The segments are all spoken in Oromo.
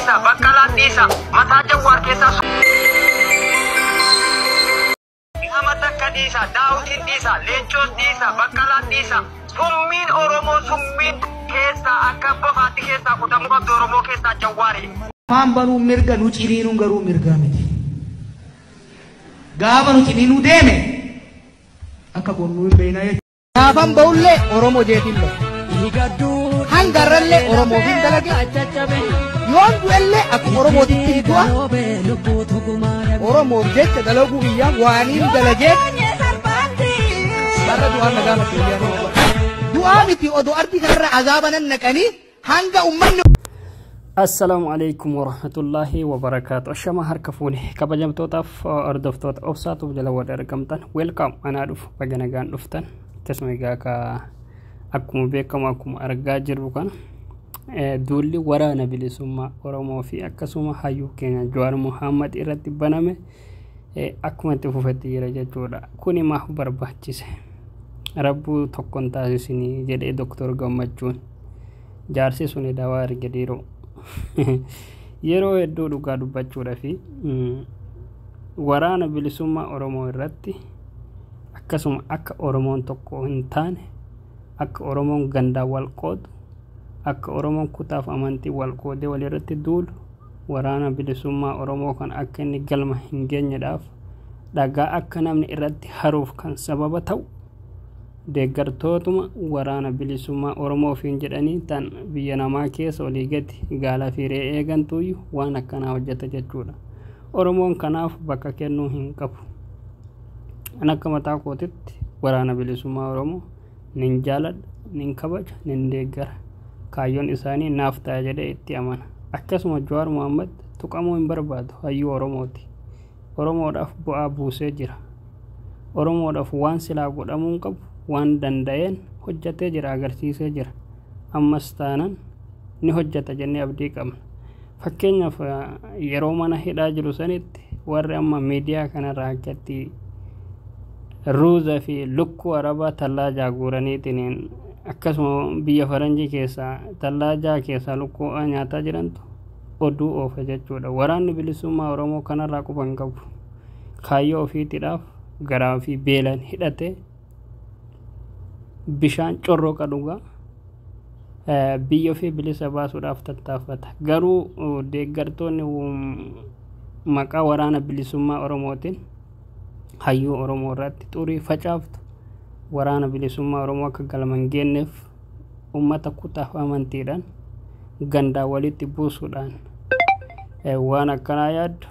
Dhiisa, Baqqalaan dhiisa, mataa Jawwaar keessaa nama takka dhiisa, Daawutiin dhiisa, Leencoos dhiisa, Baqqalaan dhiisa. Summiin Oromoo summiin keessaa akka bofaatti keessaa kutamuu qabdu Oromoo keessaa Jawwaari. Afaan banuun mirga, nu ciniinuun garuu mirgaa miti. Gaafa nu ciniinuu deeme akka gonnuu hin beeknaa jechuudha. Gaafan ba'ullee Oromoo jeetiin ba'a. Hanga irrallee Oromoof hin dalage. Yoon du'ellee akkuma Oromootitti hin du'a. Oromoof jecha dalaguu biyyaa waaniin dalageef barra du'aan na gaafatte biyyaa nama. Du'aa miti odoo ardii kanarra azaaba nan naqanii hanga ummanni Assalaamu alaikum warahmatullaahi wabarakaatu. Ashama harka fuune kabajamtootaaf hordoftoota obsaatuuf jala warri argamtan, welcome, anaa dhufu, baga nagaan dhuftan. Akkasuma egaa ka akkuma beekamu, akkuma argaa jirru kana, duulli waraana bilisummaa Oromoo fi akkasuma hayyuu keenya Jawaar Muhammad irratti baname akkuma itti fufetti jira jechuudha. Kuni maaf barbaachise? Rabbuu tokkon taasisinii jedhee Doktor Gammachuun. Jaarsi suni dawaa erge dhiiroo. Yeroo hedduu dhugaa dubbachuudha fi waraana bilisummaa Oromoo irratti akkasuma akka Oromoon tokko hin taane, akka Oromoon gandaan wal qoodu, akka Oromoon kutaaf amantii wal qoodee walirratti duulu, waraana bilisummaa Oromoo kan akka inni galma hin geenyedhaaf dhagaa akka namni irratti haruuf kan sababa ta'u deeggartootuma waraana bilisummaa Oromoo ofiin jedhanii tan biyya namaa keessa olii gadi gaalaa fi re'ee eegantuyyuu waan akkanaa hojjeta jechuudha. Oromoon kanaaf bakka kennuu hin qabu. An akka mataa kootitti waraana bilisummaa Oromoo nin jaaladha, nin kabaja, nin deeggara. Kaayyoon isaanii naaf ta'a jedhee itti amana. Akkasuma Jawaar Mohaammed tuqamuu hin barbaadu, hayyuu Oromooti. Oromoodhaaf bu'aa buusee jira. Oromoodhaaf waan silaa godhamuu hin qabu waan danda'een hojjetee jira, agarsiisee jira. Ammas taanan ni hojjeta jennee abdii qabna. Fakkeenyaaf, yeroo mana hidhaa jiru sanitti warri amma miidiyaa kanarraa akkatti ruuza fi lukkuu arabaa tallaajaa guuraniitiin akkasuma biyya faranjii keessaa tallaajaa keessaa lukkuu nyaataa jirantu oduu oofa jechuudha. Waraanni bilisummaa Oromoo kanarraa quba hin qabu. Kaayyoo ofiitiidhaaf garaa fi beelaan hidhatee bishaan corroqa dhugaa biyya ofii bilisa baasuudhaaf tattaafata. Garuu deeggartoonni maqaa waraana bilisummaa Oromootiin hayyuu Oromoo irratti xurii facaaftu waraana bilisummaa Oromoo akka galma hin geenyeef uummata kutaaf amantiidhaan gandaa walitti buusuudhaan waan akkanaa yaaddu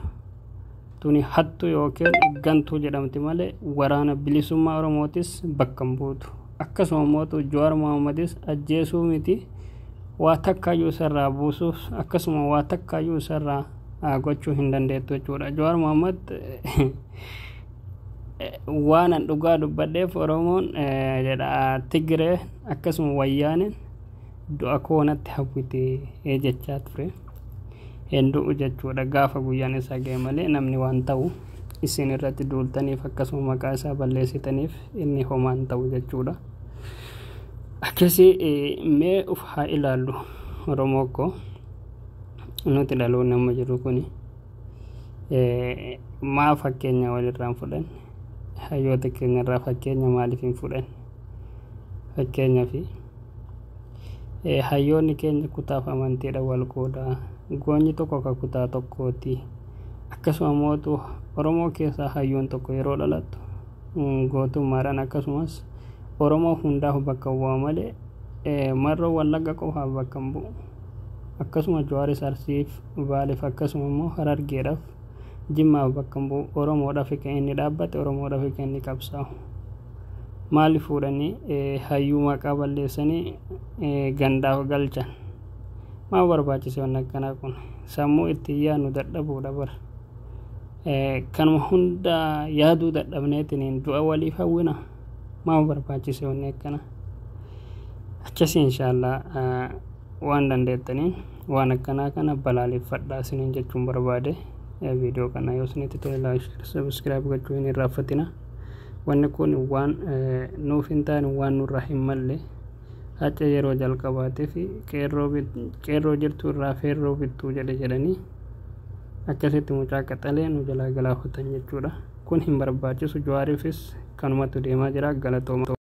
tuni hattu yookiin gantuu jedhamti malee waraana bilisummaa Oromootis bakka hin buutu. Akkasuma mootu Jawaar Mohammadis ajjeesuu miti, waa takkaayyuu isarraa buusuuf akkasuma waa takkaayyuu isarraa gochuu hin dandeettu jechuudha. Jawaar Mohammad waan an dhugaa dubbadheef Oromoon jedha, Tigiree akkasuma Wayyaaneen du'a koo natti hawwite jechaa ture. Hin du'u jechuudha, gaafa guyyaan isaa ga'e malee namni waan ta'u isin irratti duultaniif akkasuma maqaa isaa balleessitaniif inni homaan ta'u jechuudha. Akkasii mee uf haa ilaallu, Oromoo koo. Nuti dhaloonni amma jiru kuni maa fakkeenya walirraa hin fudhanne? Hayyoota keenya irraa fakkeenya maaliif hin fudhanne? Fakkeenyaa fi hayyoonni keenya kutaaf amantiidha wal qoodaa, goonyi tokko ka kutaa tokkooti. Akkasuma mootu Oromoo keessaa hayyuun tokko yeroo dhalattu gootummaadhaan akkasumas Oromoo hundaaf bakka bu'a malee marroo Wallagga qofaaf bakka hin bu'u. Akkasuma Jawaaris Arsiif, Baaleef, akkasuma immoo Harargeedhaaf, Jimmaaf bakka hin bu'u. Oromoodhaaf kan inni dhaabbate, Oromoodhaaf kan inni qabsaa'u. Maali fuudhanii hayyuu maqaa balleessanii gandaaf galchan? Maal barbaachise wanni akkanaa kun? Sammuu ittiin yaadnu dadhabuudha bara. Kanuma hunda yaaduu dadhabneetiin du'a waliif hawwina. Maal barbaachise wanni akkanaa? Akkasii inshaallah waan dandeettaniin waan akkanaa kana balaaleffadhaa isiniin jechuun barbaade. Viidiyoo kana yoo isinitti tole, like, share, subscribe gochuu hin irraanfatina. Wanni kun waan nuuf hin taane, waan nurraa hin malle. Haccee yeroo jalqabaatee fi qeerroo jirtu irraa feerroo bittuu jedhe jedhanii akkasitti mucaa qaxalee nu jalaa galaafatan jechuudha. Kun hin barbaachisu. Jawaariifis kanumatu deemaa jira. Galatooma.